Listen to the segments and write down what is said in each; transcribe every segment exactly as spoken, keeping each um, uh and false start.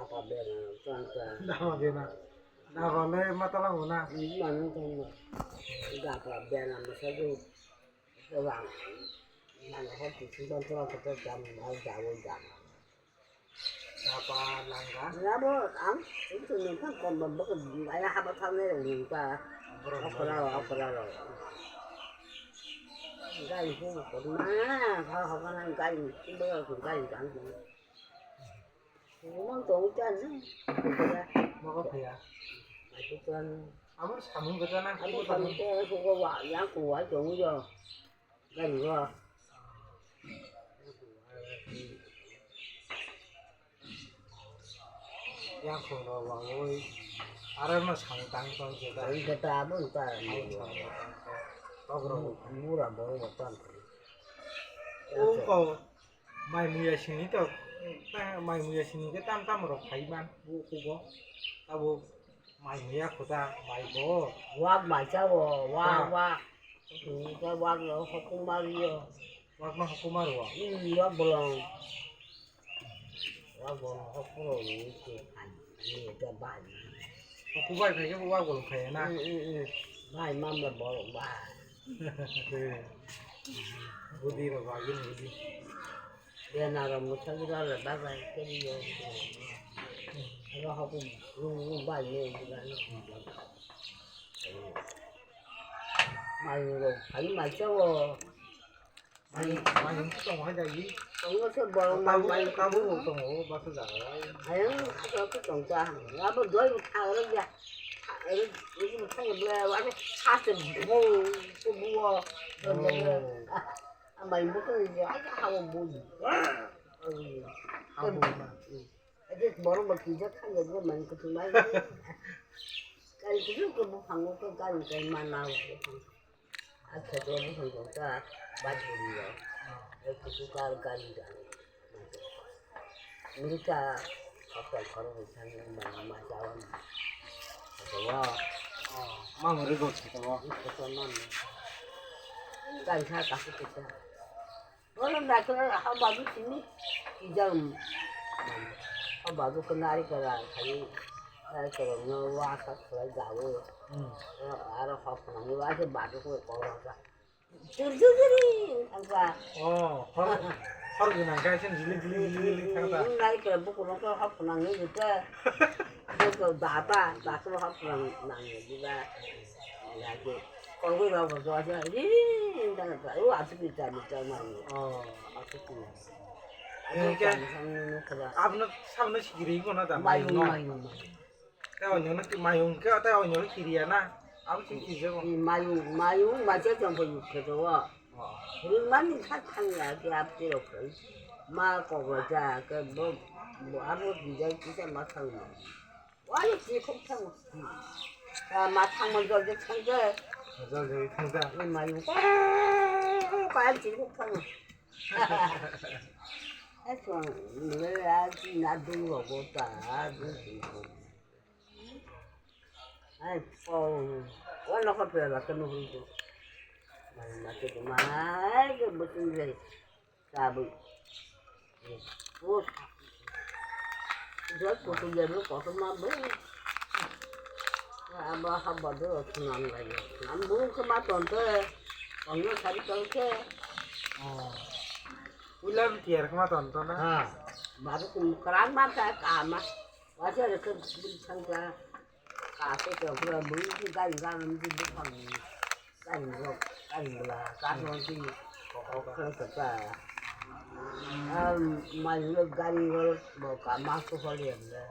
Dama bena. Dama le matala hona. Manu tong. Gapa bena masa tu. Wang. Nang ko tu tu tu tu tu jam mau jauh jam. Apa langka? Labo ang itu nengkang kombon baka ayah apa tahu ni nengka. Okra okra lo. Gai hu korma ha ha kana gai hu gai gai hu. Hu tong chan ni. Mako pia. Itu kan. Amo samung kata na. Amo samung kata hu ko wa yang ku wa jong yo. Gari o. Yakhung rok wngwi aro no samung tang tong khe ta. Tang khe ta abo ta. Samung tang khe. Tok rok. Bura borok bo tang khe. Ungko mai muya sini to, mai muya sini khe tam tam rok phai man, bu kugo. Abo mai muya khuda, mai bo. Wak mai cha bo, wak, wak. Wak. Wak no hokung ma rio. Wak no hokung ma rio. Hmm, wak bolong. Wak bolong hokung ro ni ke phan. Ni ke ban. Hokung bai phai ke wak bolong phai na. Hmm, hmm, hmm. Bai mam la bolong bai. Budi ro ba yin budi. Bena rok mwthangwi rw le babai kwrwi o. Aro habu rung rung bai ye buda no. Mayung rok phai mai cha o. Mayung mayung tong hai dagi. Tongo se borok tabuk mayung tabuk tongo. Tongo basa jaga. Ayang asa ko tong cha. Abo doi bu tha ro ya. Ro bu tha ya bla wa ha se bu ko bu o. Amai bo ko ya ai ha bo bu. Abo na. Ade borok bo twijak kha ya bo man ko tu mai. Kai ku ko bu phango ko kai kai mana. Acha ko bu phango ka ba bu ya. Ai ku tu kar kar ya. Mita kapal karo bu san ma ma jawan. Acha wa. Mang ri go acha wa. Acha man. Kai kha ka ku ta. Bono naikhe haba bo simi twijak. Haba bo khe nari kara khai, nari kara no wasa khlai jago. Hmm. Aro hok nangni wasa badu ko ko wasa. Juri juri wngkha. Oh, hor, hor gwnang khe se jili jili jili jili thang ta. Nari kara bukuno khe hok nangni jute. Buku data, data hok nang nangni jute. Lagi. Kongwi rok bo joa se ri ri ri ri ri ri ri ri ri ri. Oh, aswk ni. Abo khe aboni saboni sikiri wngkha na da mayung, mayung no? Mayung, mayung. Tei onyo no mayung khe tei onyo no kiriya na? Abo se kirijago. Mayung, mayung bai se chwng bai yuk khe o. Oh. Ringmani kha thangya khe abo tei rok khe ma kok rok ja khe bo, bo abo twijak kisa ma thangma. Wai, chi khuk thang. Ah, ma thang man jol je thang je. Jol je thang je. Ni ma yu. Ko, ko, ko, chi khuk thang. Ai, chuan, ni le, a, chi na dung ro go ta, a, dung chi ko. Ai, ko, wa no ko pe la ka no hu ko. Ma, ma, ke ma, ai, ke bu tin le. Tabwi. Joi kutung jaibo kotorma bai. Abo haba doro swnam lai. Swnam bung khe ma tonte. Tonno sari tongkhe. Oh. Ulam tiar khe ma tonto na? Ha. Baru kum kerang ma ka kama. Wajah ada ke sangka. Kaso tongphuru bwrwi khe gari gana wngkhe buphang gari rok gari bwla kaso wngkhe kok khe kwchar. Ah, mayung rok gari rok bo kama sohor ya bwla.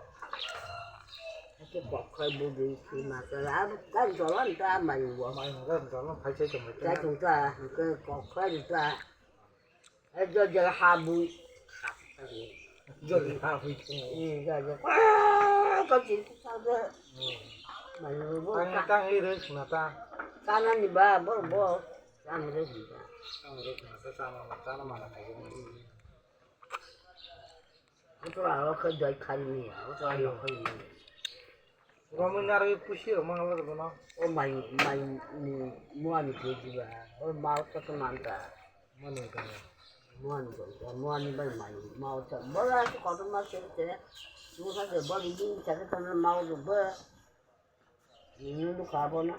Hakhe kok khe bwrwi khe ma kwchar. Ah, gari jola ni ta mayung bo. Mayung gari jola phai chai tongmai ta. Chai tong ta, hwnkhe kok khe ri ta. Eh, jol jol habwi. Jol habwi tong. Eh, jol jol. Ko jil ko sa de. Hmm. Manu bo. Tang tang i re sna ta. Sana ni ba bo bo. Sana re sna ta. Sana re sna ta, sana sana mana kai. Utra ro khe jai khari ni. Utra ro khe ni. Romwi narwi pusi rok mangla rw bono. O mai, mai ni mua ni khe jiba. O mau khe to manta. Mani kaya. Muani, muani bai mai, mau ta, bola su kotor ma se te, su sa se boli din sa ke tan mau du ba. Ni nu ka bona.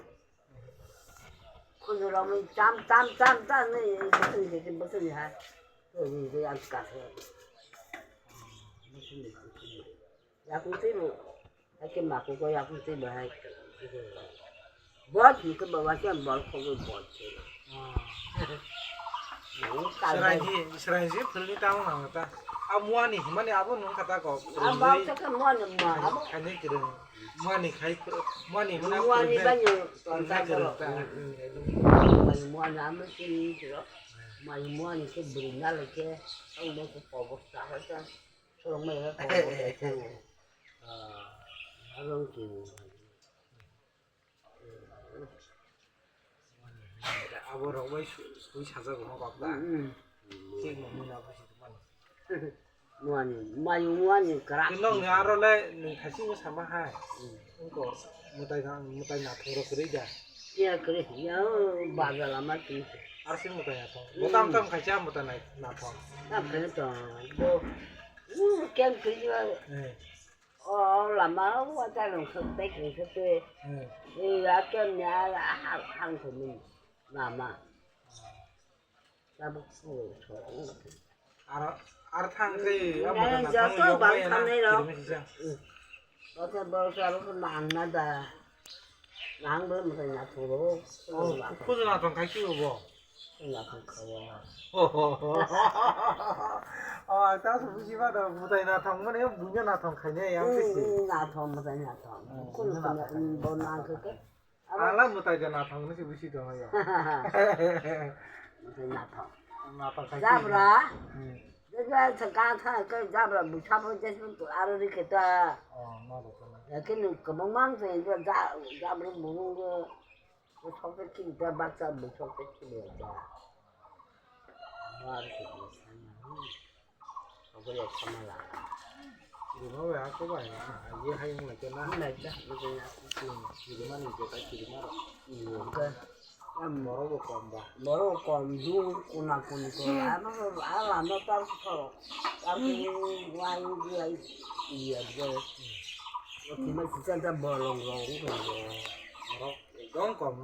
Kudu ro mi tam, tam, tam, tam ni, ni, ni, ni, ni, ni, ha. Ni, ni, ni, an ka se. Yakung twi bo, hai khe makung ko yakung twi bo hai. Bot ni khe bo wa khe bol kho bo bot khe. Srai ji, srai ji philni tamo nang ta. A muani himani abo nung kata ko. A bol khe khe muani ma abo. Khaini kireng. Muani khai, muani himani. Muani ba ni ton ta ko. Muani amo kini kiro. Mai muani khe bwrwi nalai khe ang bo khe kobor ta ha ta. Sorok mai ha kobor ta. Abo wng twi. Abo rok bai sui sajak rok kok ta. Thik no mui na buji mano. Muani, mayu muani krak. Tino ni aro le ni khasi mo sama hai. Engko mutai na, mutai na thoro kwrwi da. Iya kwrwi ya bazar lama twi. Arsi mutai na thong. Botam tam khaisa mutai na thong. Tam khaisa thong. Bo. Kem kwrwi ba. O lama o ta rong khak tek rong khak te. Hmm. E ya kem ya ha hang ko min. Lama. Tabuk ko so. Ar ar thang ke ya mo na thang yo ba thang nei ro. Kirmi sisa. Basa basa ro ko nang na da. Nang bo mo na thoro. Oh, kujo na thong khai ki bo. Nathong khawa. Oh, ta su buji ba da, mutai nathong mane bunya nathong khaine yang sisi. Nathong mutai nathong. Kun bunya nathong. Bo nang khe. Ala mutai da nathong ni buji dong ya. Mutai nathong. Nathong khai. Jabra. Jaga thaka tha ke jabra bucha bo jes tu aro ri ke ta. Oh, ma bo kana. Lakin kemang mang se jabra burung. Bwswk khe chini ta baksa bwswk khe chini ta. Bar khe bwswk na. Obo ya sama la. Chini ma bai ako bai. Aye hai wng lai khe na. Wng lai khe. Chini ma ni je kai chini ma ro. Wng khe. Borok bo kom ba. Borok kom du kuna kuni ko. Ano ano tar ko. Tar ko wai wai iya je. Kima sisa ta bolong rong ko. Borok ekdom kom.